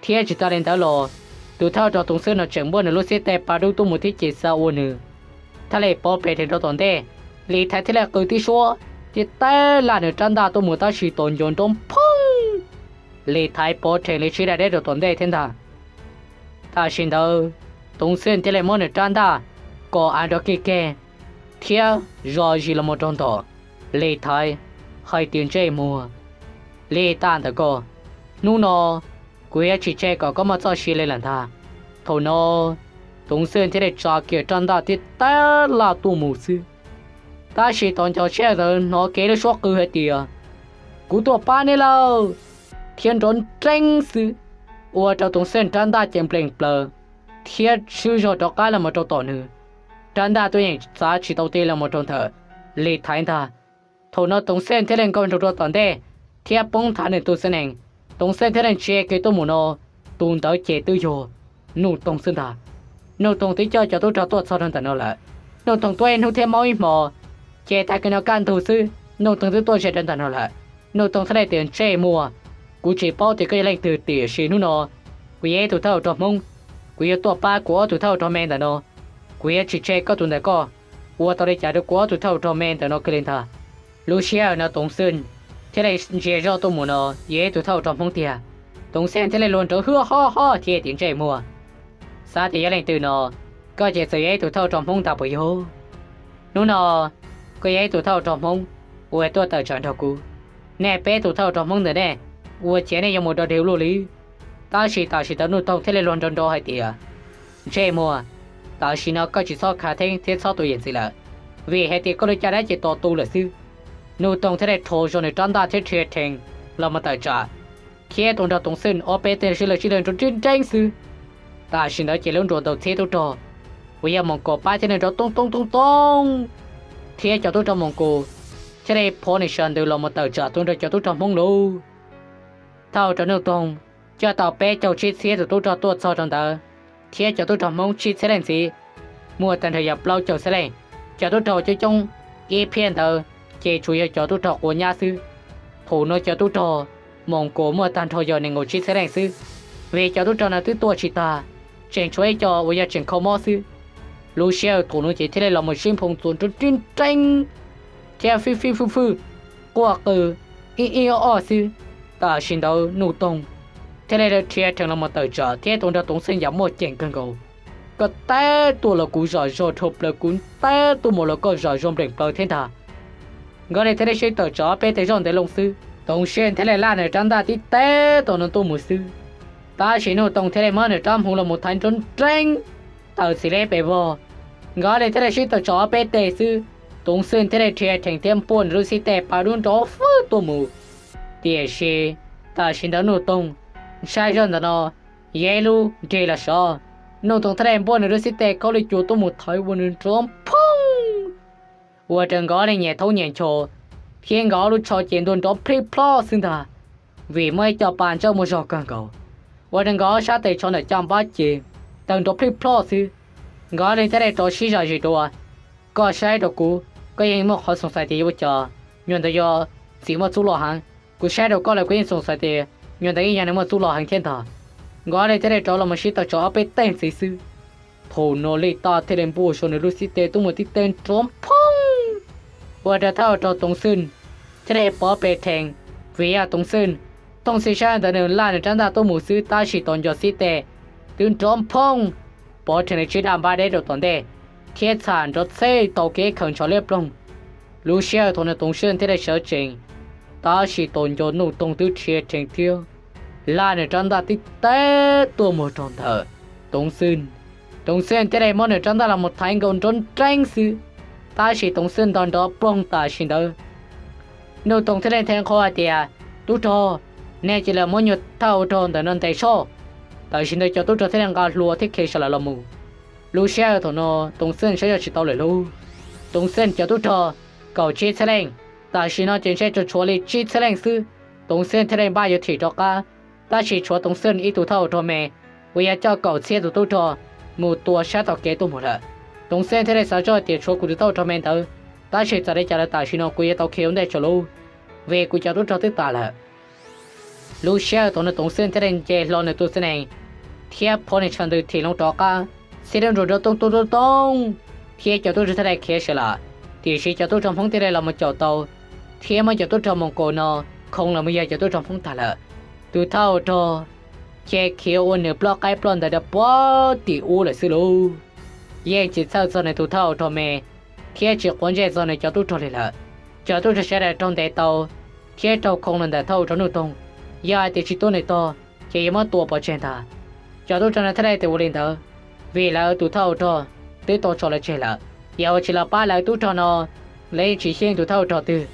Thiab tsis tas li ntawd los, tus thawj rog Toov Xwm no tseem muab nws lub xib teg pa dub tuaj mus thiab ces xa ua nws. Thaj Lis pov pes rhe rau tom ntej, Lis Thaiv thiaj li qw tib suab thiab tawg laj nws rab ntaj tuaj mus tab sis tau nco nrov phoog, Lis Thaiv pov rhe li tsib raj deb rau tom ntej thiab ntag. Tam sim ntawd, Toov Xwm thiaj li muab nws rab ntaj kom av nrov kig keg thiab zos zis los mus rau ntawm Lis Thaiv, hais tias, Ntsej muag, lig tag ntawm koj, hnub no kuv yuav tsis tseg kom koj muaj txoj sia li lawm ntag. Thaum no, Toov Xwm thiaj li tsa kiag rab ntaj thiab tawg laj tuaj mus xwb. Tab sis tau nco siab ntawd hnov kiag lub suab qw hais tias, Kuv tuaj pab nej lawm! Thiab nrov nreeb xwb, ua rau Toov Xwm rab ntaj ces nplees plaws thiab swb zog rov qab los mus rau tom nws. Rab ntaj tuaj yeej txav tsis tau ti los mus rau ntawm Lis Thaiv ntag. Thaum no Toov Xwm thiaj li nkaug nroos rau tom ntej thiab poob nthav nws tus txiv nees. Toov Xwm thiaj li ntsia kiag tuaj mus no, tus ntawd ces twb yog Nuj Toog xwb ntag. Nuj Toog twb coj cov tub rog tuaj txog rau ntawm no lawm. Nuj Toog tuaj ib hnub thiab maub ib hmo, ces tag kis no kaj ntug xwb Nuj Toog twb tuaj ze rau ntawm no lawm. Nuj Toog thiaj li tias, Ntsej muag, kuv tsis paub tias koj yog leej twg tiam sis hnub no kuv yog ib tug thawj ua rog Hmoob, kuv yuav tuaj pab kuv ob tug thawj ua rog me ntawm no. Kuv yuav tsis tseg koj tus ntawm koj ua tau li cas rau kuv ob tug thawj ua rog me ntawm no kiag li ntag. Lub sij hawm no Toov Xwm thiaj li ntsia zoj tuaj mus no yog ib tug thawj ua rog Hmoob tiag. Toov Xwm thiaj li luag nrawv hwj hob hob thiab tias, Ntsej muag, xav tias yog leej twg no, koj ces txawm yog ib tug thawj ua rog Hmoob ntag puas yog? Hnub no koj yog ib tug thawj ua rog Hmoob uas tuaj tawm tsam nrog kuv. Nej peb tug thawj ua rog Hmoob ntawm nej, ua ciav nej yuav mus dog dig ua luaj li. Tab sis tam sim ntawd Nuj Toog thiaj li luag nrawv nrawv hais tias, Ntsej muag, tam sim no koj tsis txhob khav theeb thiab txhob tu yam ntxiv lawm, vim hais tias koj lub caj dab ces tos tu lawm xwb. Nuj Toog thiaj li rho zog nws rab ntaj thiab rhia rhees los mus tawm tsam, thiab tua nrog Toov Xwm ob peb teg sib law sib law nrov nreeb nreeb xwb. Tam sim ntawd ces lub nruas ntaus txhiab tub rog uas yog Moos Kaum pab thiaj li nrov toob toob toob toob, thiab cov tub rog Moos Kaum thiaj li phov nws sawv ntws los mus tawm tsam tua nrog cov tub rog Hmoob lauj. Thawj rog Nuj Toog coj tau peb caug tsib txhiab tus tub rog tuaj txog rau ntawd, thiab cov tub rog Hmoob tsib txhiab leej ntxiv, muaj tag nrho yog plaub caug txhiab leej. Cov tub rog coob coob ib phiab ntawd ces tsuas yog cov tub rog quav nyab xwb. Thaum no cov tub rog Moos Kaum muaj tag nrho yog nees nkaum tsib txhiab leej xwb, vim cov tub rog no twb tuaj tsis tag, tseem tshuav ib co uas yog tseem kho mob xwb. Lub sij hawm thaum no ces thiaj li los mus sib nphoo txuas nrov nreeb nreeb thiab fib fib fwj fwj, quaj qw ib ib ob ob xwb. Tam sim ntawd Nuj Toog thiaj li rhia rhees los mus tawm tsam thiab tua nrog Toov Xwj yam muaj ceem kawg nkaus. Koj tab tuaj los kuv zam zog dhau plaws, kuv tab tuaj mus los koj zam zog npleem plaws thiab ntag. Nkawd li thiaj li sib tawm tsam ob peb teg zoj ntev loo xwb, Toov Xwj thiaj li laj nws rab ntaj tib teg tom no tuaj mus xwb. Tab sis Nuj Toog thiaj li muab nws rab hmuv los mus thaiv nrov nreeb tawm txim li pes vog. Nkawd li thiaj li sib tawm tsam ob peb teg xwb, Toov Xwj thiaj li rhia rhees thiab npuaj nws lub xib teg pas dub nrov fwj tuaj mus. Tiam sis tam sim ntawd Nuj Toog ntshai zog ntawm no, yog ib lub nrig los sov, Nuj Toog thiaj li npuaj nws lub xib teg khaub li cua tuaj mus thaiv ua nws nrov phoob, ua rau nkawd li nyias thaub nyias nchos, thiab nkawd ob lub tsho ces ntuag nrov plij ploj xwb ntag, vim muaj ib co pa ntsawj muaj zog kawg nkaus, ua rau nkawd ob sab tes tsho ntawm caj npab ces tawg nrov plij ploj xwb. Nkawd li thiaj li rov sib zam zis dua, koj saib rau kuv, koj yeej muaj qhov xoom xaiv tias yuav ua cas, nyuag ntawd yog txiv muaj txuj loj heev. Kuv saib rau koj los kuv yeej xoom xaiv tias nyuag ntawd yeej yog nws muaj txuj loj heev thiab ntag. Nkawd li thiaj li rov los mus sib tawm tsam ob peb teg ntxiv xwb, thaum no Lij Taj thiaj li npuaj zog nws lub xib teg tuaj mus tib teg nrov phoob, ua rau thawj hau rog Toov Xwj thiaj li pov pes rhees, vim yog Toov Xwj thooj xwb sab ntawd nws laj nws rab ntaj tuaj mus xwb tab sis tos nco xib teg twb nrov phoob, pov rhees nws tsib daj npab deb rau tom ntej, thiab txham nrov txhej tau kev khaws ntshav liab ploog. Lub sij hawm thaum no Toov Xwj thiaj li sawv tsees, tab sis tos nco Nuj Toog twb rhia rhees thiab laj nws rab ntaj tib teg tuaj mus rau ntawm Toov Xwj. Toov Xwj thiaj li muab nws rab ntaj los mus thaiv nkaus nrov nreeb xwb, tab sis Toov Xwj ntog nrov ploog tam sim ntawd. Nuj Toog thiaj li nthe nqho hais tias, tub rog, nej cia li muab nyuag thawj hau rog ntawm no ntes soj. Tam sim ntawd cov tub rog thiaj li nqa hlua thiab khiav sawv lawm los mus. Lub sij hawm thaum no Toov Xwj saib zoj tsis tau lawm lauj. Toov Xwj cov tub rog kaum tsib txhiab leej, tam sim no ces ntshe tsuas tshuav li tsib txhiab leej xwb. Toov Xwj thiaj li npaj yuav thim rov qab, tab sis tshuav Toov Xwj ib tug thawj hau rog me uas yog coj kaum txhiab tus tub rog mus tua sab tom kev tuaj mus lawm. Toov Xwj thiaj li xav zoj tias tshuav kuv tus thawj hau rog me ntawd, tab sis txawm li cas los tam sim no kuv yuav tau khiav ua ntej tso lauj, vim kuv cov tub rog twb tas lawm. Lub sij hawm thaum no Toov Xwj thiaj li nce hlo nws tus txiv nees thiab phov nws tshav ntws thim loo rov qab, xiab lub nruas nrov tooj tooj tooj tooj, thiab cov tub rog thiaj li khiav sawv lawm. Tiam sis cov tub rog Hmoob thiaj li los mus caum tau, thiab muab cov tub rog Moos Kaus no khoo los mus yog cov tub rog Hmoob tag lawm. Tus thawj hau rog ces khiav ua nws ploj qaib ploj ntawv rau puag tim ub lawm xwb lauj. Yeej tsis txhawj txog nws tus thawj hau rog me, thiab tsis quav ntsej txog nws cov tub rog li lawm. Cov tub rog sawv daws raug ntes tau, thiab raug khoo los ntawm thawj hau rog Nuj Toog, yog hais tias tsis tuaj nws tog ces yuav muab tua pov tseg ntag. Cov tub rog no thiaj li tau ua li ntawd, vim lawv tus thawj hau rog twb tau tso lawv tseg lawm. Yog ua tsis los pab lawv tub rog no, lawv yeej tsis xyeej tus thawj hau rog twg.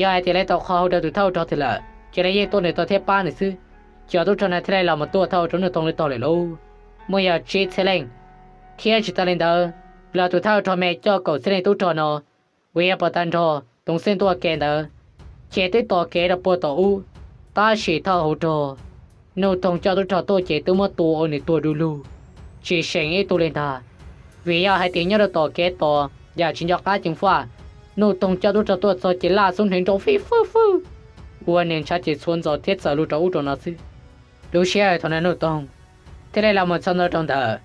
Yog hais tias lawv tau qhov hau rau tus thawj hau rog twg lawm ces lawv yeej tuaj nws tog thiab pab nws xwb. Cov tub rog no thiaj li los mus tuaj thawj hau rog Nuj Toog lawv tog lawm lauj, muaj yog tsib txhiab leej. Thiab tsis tas li ntawd, los tus thawj hau rog me coj kaum txhiab leej tub rog no uas yog pom tag nrho Toov Xwj tuaj ke ntawd, ces twb tos kev rau puag tom ub, tab sis thawj hau rog Nuj Toog coj tub rog tuaj ces twb muab tua ua nws tuag du lug, tsis seem ib tug li ntag. Vim yog hais tias nyob rau tom kev tos yam tsis nco qab ceev faj, Nuj Toog coj tub rog tuaj txog ces laj xub hneev nrov fij fwj fwj, ua nws ntshav ces txhua ntxos thiab txawm lug rau ub rau no xwb. Lub sij hawm thaum no Nuj Toog thiaj li los mus txog ntua rau ntawm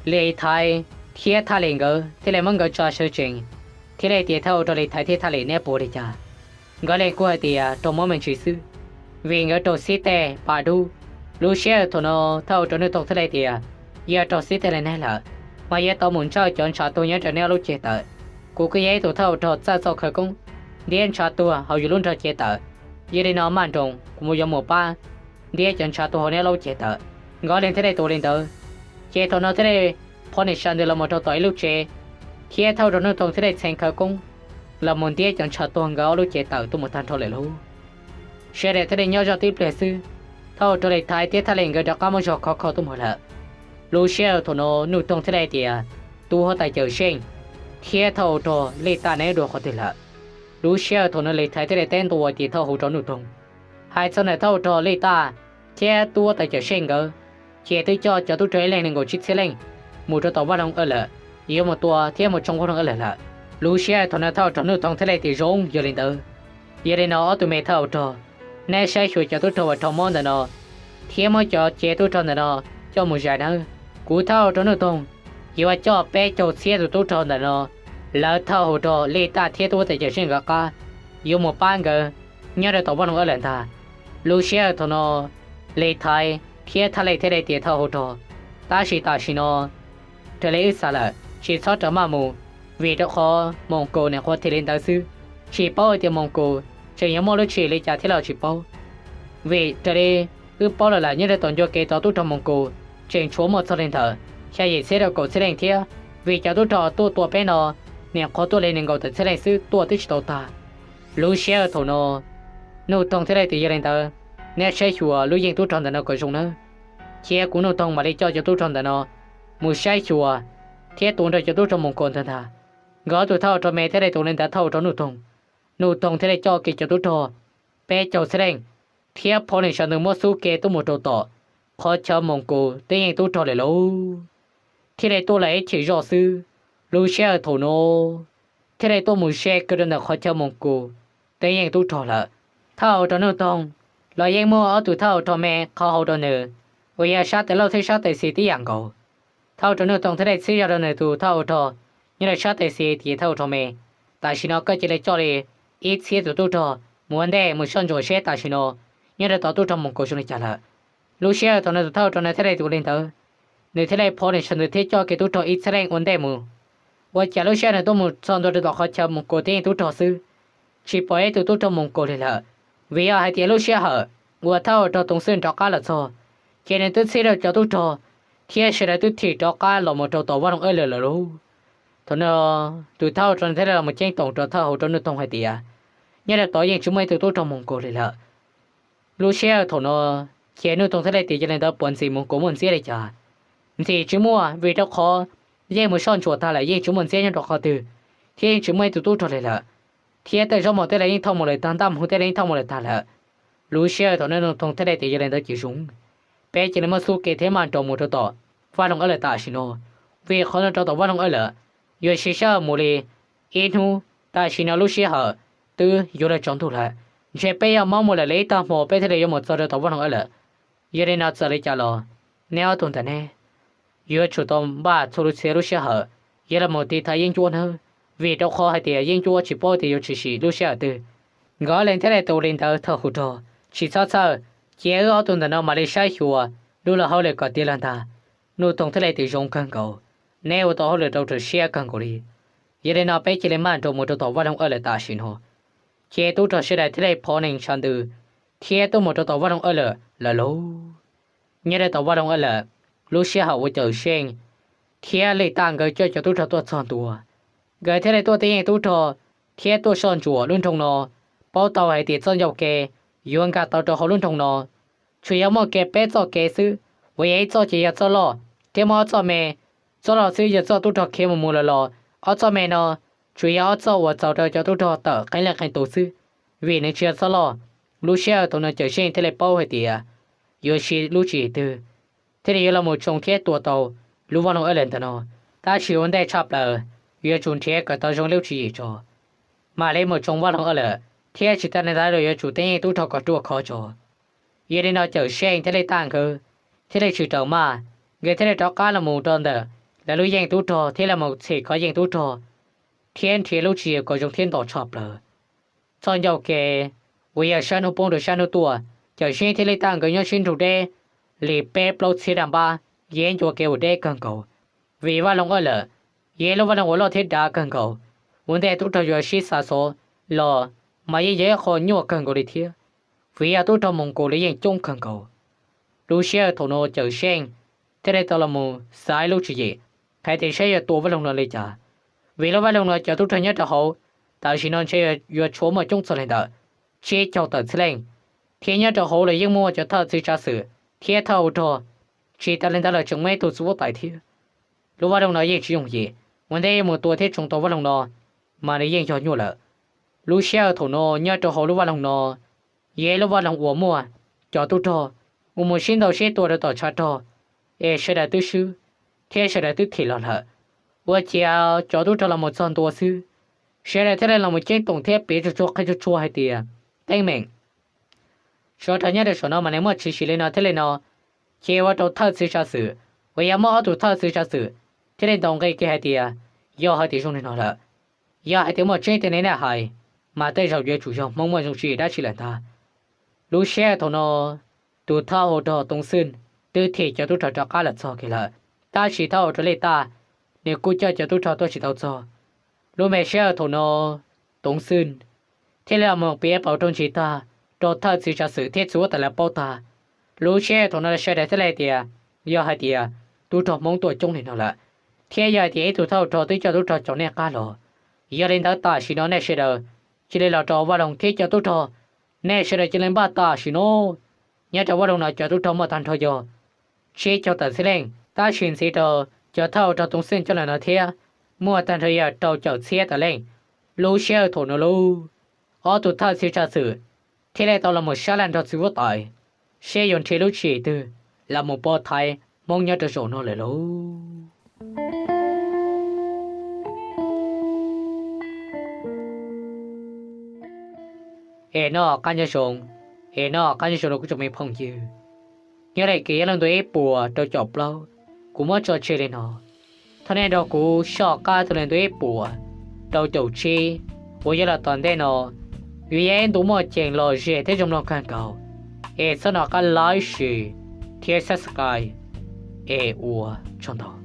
Lis Thaiv thiab Thaj Lis nkawd, thiaj li muab nkawd tsa sawv tsees, thiaj li tias thawj hau rog Lis Thaiv thiab Thaj Lis, neb puas ua li cas? Nkawd li kuj hais tias raug mob me ntsis xwb, vim nkawd raug xib teg pa dub. Lub sij hawm thaum no thawj hau rog Nuj Toog thiaj li tias, yog raug xib teg li neb lawm, mas yuav tau mus ntsawj cov ntshav tuag nyob rau neb lub cev tawm. Kuv kuj yog ib tug thawj hau rog txawj txoj khawv koob ntiab ntshav tuag hauv yus lub nrog cev tawm. Yog li no maj nroos kuv mus yuav mus pab ntiab cov ntshav tuag hauv neb lub cev tawm. Nkawd li thiaj li ua li ntawd, ces thaum no thiaj li phov niam sab ntws los mus rau tom ib lub tsev, thiab thawj hau rog Nuj Toog thiaj li txheev khawv koob los mus ntiab cov ntshav tuag nkawd ob lub cev tawm tuaj mus tag nrho lawm lauj. Sawv daws thiaj li nyob zoj tib pliag xwb, thawj hau rog Lis Thaiv thiab Thaj Lis nkawd rov qab muab zog khov kho tuaj mus lawm. Lub sij hawm thaum no Nuj Toog thiaj li tias, tub huab tais Cawm Seej thiab thawj hau rog Lij Taj neb dua qhov twg lawm? Lub sij hawm thaum no Lis Thaiv thiaj li teb ntua tias thawj hau rog Nuj Toog. Hais txog ntawm thawj hau rog Lij Taj thiab tub huab tais Cawm Seej nkawd, ces twb coj cov tub rog ib leeg nees nkaum tsib txhiab leej mus rau tom vaj loog Ab Lawm, yuav mus tua thiab mus tsoo vaj loog Ab Lawm lawm. Lub sij hawm thaum no thawj hau rog Nuj Toog thiaj li tias, zoo, yog li ntawd, yog li no ob tug me thawj hau rog, neb saib xyuas cov tub rog uas raug mob ntawm no thiab muab cov cev tub rog ntawm no coj mus zais nawb. Kuv thawj hau rog Nuj Toog yuav coj peb caug txhiab tus tub rog ntawm no, lawv thawj hau rog Lij Taj thiab tub huab tais Cawm Seej nkawd qab, yuav mus pab nkawd nyob rau tom vaj loog Ab Lawm ntag. Lub sij hawm thaum no li thaiv thiab thaj lej thiaj li tias thawj hauv rog, tab sis tam sim no raws li wb xav lawm tsis txhob rawm maj mus, vim rau qhov Moos Kaus niam qhuav thim li ntawd xwb, tsis paub hais tias Moos Kaus tseem yuav muaj lub tswv yim li cas thiab los tsis paub. Vim raws li wb paub lawm lawm nyob rau tom ncua kev tod tub rog Moos Kaus tseem tshuav muaj txog li ntawd xya yim txhiab rau kaum txhiab leej thiab, vim cov tub rog tuaj tua peb no niam qhuav tuaj li nees nkaum tawm txhiab leej xwb tuaj twb tsis tau tag. Lub sij hawm thaum no Nuj Toog thiaj li tias yog li ntawd, neb saib xyuas lub yeej tub rog ntawm no kom zoo nawb. Cia kuv Nuj Toog mam li coj cov tub rog ntawm no mus saib xyuas thiab tua nrog cov tub rog Moos Kaus ntawd ntag. Nkawd ob tug thawj hauv rog me thiaj li tua li ntawd thawj hauv rog Nuj Toog. Nuj Toog thiaj li coj kiag cov tub rog peb caug txhiab leej thiab phov nees sawv ntws muab xub kev tuaj mus rau tom qhov chaw Moos Kaus twb yeej tub rog lawm lauj. Thiaj li tuaj lawm ib chim zoj xwb, lub sij hawm thaum no thiaj li tuaj mus ze kawg rau ntawm qhov chaw Moos Kaus twb yeej tub rog lawm. Thawj hauv rog Nuj Toog los yeej muaj ob tug thawj hauv rog me qhov hauv rau nws, uas yog sab tes laug thiab sab tes xis tib yam nkaus. Thawj hauv rog Nuj Toog thiaj li txhib zog rau nws tus thawj hauv rog nyob rau sab tes xis tias thawj hauv rog me, tam sim no koj cia li coj li ib txhiab tus tub rog mus ua ntej mus soj ntsuam seb tam sim no nyob rau tom tub rog Moos Kaus zoo li cas lawm. Lub sij hawm thaum nws tus thawj hauv rog nws thiaj li ua li ntawd, nws thiaj li phov nees sawv ntws thiab coj kiag tub rog ib txhiab leej ua ntej mus. Ua cas lub sij hawm nws tuaj mus txog ntua rau tom qhov chaw Moos Kaus twb yeej tub rog xwb, tsis pom ib tug tub rog Moos Kaus li lawm, vim yog hais tias lub sij hawm uas thawj hauv rog Toog Xwj rov qab los txog, ces nws twb txhib rau cov tub rog thiab sawv daws twb thim rov qab los mus rau tom vaj loog Ab Lawm lawm lauj. Thaum no tus thawj hauv rog nws thiaj li los mus ceeb toom rau thawj hauv rog Nuj Toog hais tias, nyob rau tod yeej tsis muaj ib tug tub rog Moos Kaus li lawm. Lub sij hawm thaum no ces Nuj Toog thiaj li tias yog li ntawd puas ntxim Moos Kaus muaj ntxiab li cas? Ntxim tsis muaj, vim rau qhov yeej mus soj ntsuam tag lawm yeej tsis muaj ntxiab nyob rau qhov twg, thiab yeej tsis muaj ib tug tub rog li lawm, thiab tej zaub mov tej li yeej thauj mus lawm tag, ntaj mus tej li yeej thauj mus lawm tag lawm. Lub sij hawm thaum no Nuj Toog thiaj li tias yog li ntawd ces zoo, peb cia li muab xub kev thiab maj nroos mus rau tom vaj loog Ab Lawm tam sim no, vim qhov no rau tom vaj loog Ab Lawm yuav siv sij hawm mus li ib hnub, tam sim no lub sij hawm twb yuav luag tsaus ntuj lawm, ntshe peb yuav mob mus lawm li ib tag hmo peb thiaj li yuav mus txog rau tom vaj loog Ab Lawm. Yog li no txawm li cas los neb ob tug ntawm neb yuav tsum tau npaj txhua lub txhia lub sij hawm yuav los mus tiv thaiv yeeb ncuab nawb, vim rau qhov hais tias yeeb ncuab tsis paub tias yuav tshwm sim lub sij hawm twg. Nkawd ob leeg thiaj li tau ua li ntawd thawj hauv rog, tsis txhob txhawj, cia wb ob tug ntawm no mam li saib xyuas lub lag hauj lwm kom tiav los ntag. Nuj Toog thiaj li tias zoo kawg nkaus, neb ua tau hauj lwm rau raws siab kawg nkaus li. Yog li no peb cia li maj nroos mus rau tom vaj loog Ab Lawm tam sim no. Ces tub rog sawv daws thiaj li phov nees sawv ntws thiab tuaj mus rau tom vaj loog Ab Lawm lawm lauj. Nyob rau tom vaj loog Ab Lawm, lub sij hawm uas Cawm Seej thiab Lij Taj nkawd coj cov tub rog tuaj txog ntua, nkawd thiaj li tuaj tib yeej tub rog thiab tuaj soj ntsuam lub nroog no, paub tau hais tias txoj ncauj ke yuav nkag tau rau hauv lub nroog no. Tsuas yog muaj kiag peb txoj kev xwb, uas yog ib txoj ces yog txoj loj thiab muaj ob txoj me. Txoj loj xwb yog txoj tub rog khiav mus mus los los, ob txoj me no tsuas yog ob txoj uas txaus rau cov tub rog tawm qee leej qee tus xwb, vim nws tsis yog txoj loj. Lub sij hawm thaum no Cawm Seej thiaj li paub hais tias yuav siv lub tswv yim twg thiaj li yuav los mus tsoo thiab tua tau lub vaj loog Ab Lawm ntawm no, tab sis ua ntej tshaj plaws yuav tsum nrhiav kom tau zoo lub tswv yim tso, mam li mus tsoo vaj loog Ab Lawm, thiab tsis tas li ntawd los yuav tsum tib yeej tub rog kom ruaj khov tso. Yog li no Cawm Seej thiab Lij Taj nkawd thiaj li tsis raws maj, nkawd thiaj li rov qab los mus rau ntawm lawv lub yeej tub rog thiab los mus txhim khov yeej tub rog, thiab nrhiav lub tswv yim kom zoo thiab nto tshaj plaws. Txoj ncauj ke uas yog sab hnub poob rau sab hnub tuaj, Cawm Seej thiab Lij Taj nkawd nyob sib nrug deb li peb plaub txhiab daj npab, yog ib ncua kev uas deb kawg nkaus. Vim vaj loog Ab Lawm yog ib lub vaj loog uas loj thiab dav kawg nkaus, ua ntej tub rog yuav sib xa xov los mas yeej yog ib qho nyuaj kawg nkaus li thiab, vim yog tub rog Moos Kaus lawv yeej coob kawg nkaus. Lub sij hawm thaum no Cawm Seej thiaj li tau los mus xav ib lub tswv yim hais tias saib yuav tua vaj loog no li cas, vim lub vaj loog no cov tub rog nyob rau hauv tam sim no ntshe yuav tshuav muaj coob txog li ntawm tsib caug tawm txhiab leej, thiab nyob rau hauv los yeej muaj cov thawj txiv tsav xwm thiab thawj hauv rog, tsis tas li ntawd los tseem muaj ib tug txiv huab tais thiab. Lub vaj loog no yeej tsis yooj yim, ua ntej yuav mus tua thiab tsoo tau vaj loog no mas nws yeej yog nyuaj lawm. Lub sij hawm thaum no nyob rau hauv lub vaj loog no yog ib lub vaj loog uas muaj cov tub rog uas mus sib ntaus sib tua rau tom tshav rog, es sawv daws twb swb thiab sawv daws twb thim los lawm. Ua ciav cov tub rog los mus txog ntua xwb, sawv daws thiaj li los mus ceeb toom thiab piav tsuag tsuag qhia tsuag tsuag hais tias teeb meem sawv daws nyob rau saum no mas nws muaj tshwm sim li no thiab li no, ces ua rau thawj txiv tsav xwm uas yog muaj ob tug thawj txiv tsav xwm thiaj li ntaus nqi kiag hais tias yog hais tias zoo li no lawm, yog hais tias muaj tseeb tiag li nej hais, mas tej zaum yuav tsum yog Hmoob muaj zoo tswv yim dab tsi lawm ntag. Lub sij hawm thaum no tus thawj ua rog Toov Xwj twb thim cov tub rog rov qab los txog kiag lawm, tab sis thawj ua rog Lej Taj nws kuj coj cov tub rog tuaj tsis tau txog. Lub me sij hawm thaum no Toov Xwj thiaj li los mus piav pauv rau Ntsis tag, rau thawj txiv tsav xwm thiab txiv huab tais lawv paub tag. Lub sij hawm thaum no sawv daws thiaj li hais tias, yog hais tias tub rog Hmoob tuaj coob li no lawm, thiab yog hais tias ib tug thawj ua rog twb coj tub rog caum nej qab los, yog li ntawd tam sim no nej sawv daws cia li los rau Vaj Loog thiab cov tub rog, nej sawv daws cia li npaj tam sim no nyob rau Vaj Loog no cov tub rog muaj tag nrho yog tsib caug tawm txhiab leej, tab sis ntxiv rau cov thawj ua rog Toov Xwj coj los no thiab muaj tag nrho yog rau caum txhiab tawm leej. Lub sij hawm thaum no lauj, ob tug thawj txiv tsav xwm thiaj li tau los mus sab laj nrog txiv huab tais, seb yuav nrhiav lub tswv yim twg los mus pov thaiv Hmoob nyob rau zaum no lawm lauj. Es noj qab nyob zoo, es noj qab nyob zoo rau kuv tsoom me phooj ywg. Nyob li kev yog leej ntu ib puas rau caum plaub, kuv muab tso tseg li no. Thov nej nrog kuv soj qab txog leej ntu ib puas rau caum tsib uas yog los tom ntej no, vim yog ib ntu muaj ceem lom zem thiab zoo mloog kawg nkaus. Es txhob nco qab like, share thiab subscribe. Es ua tsaug ntau.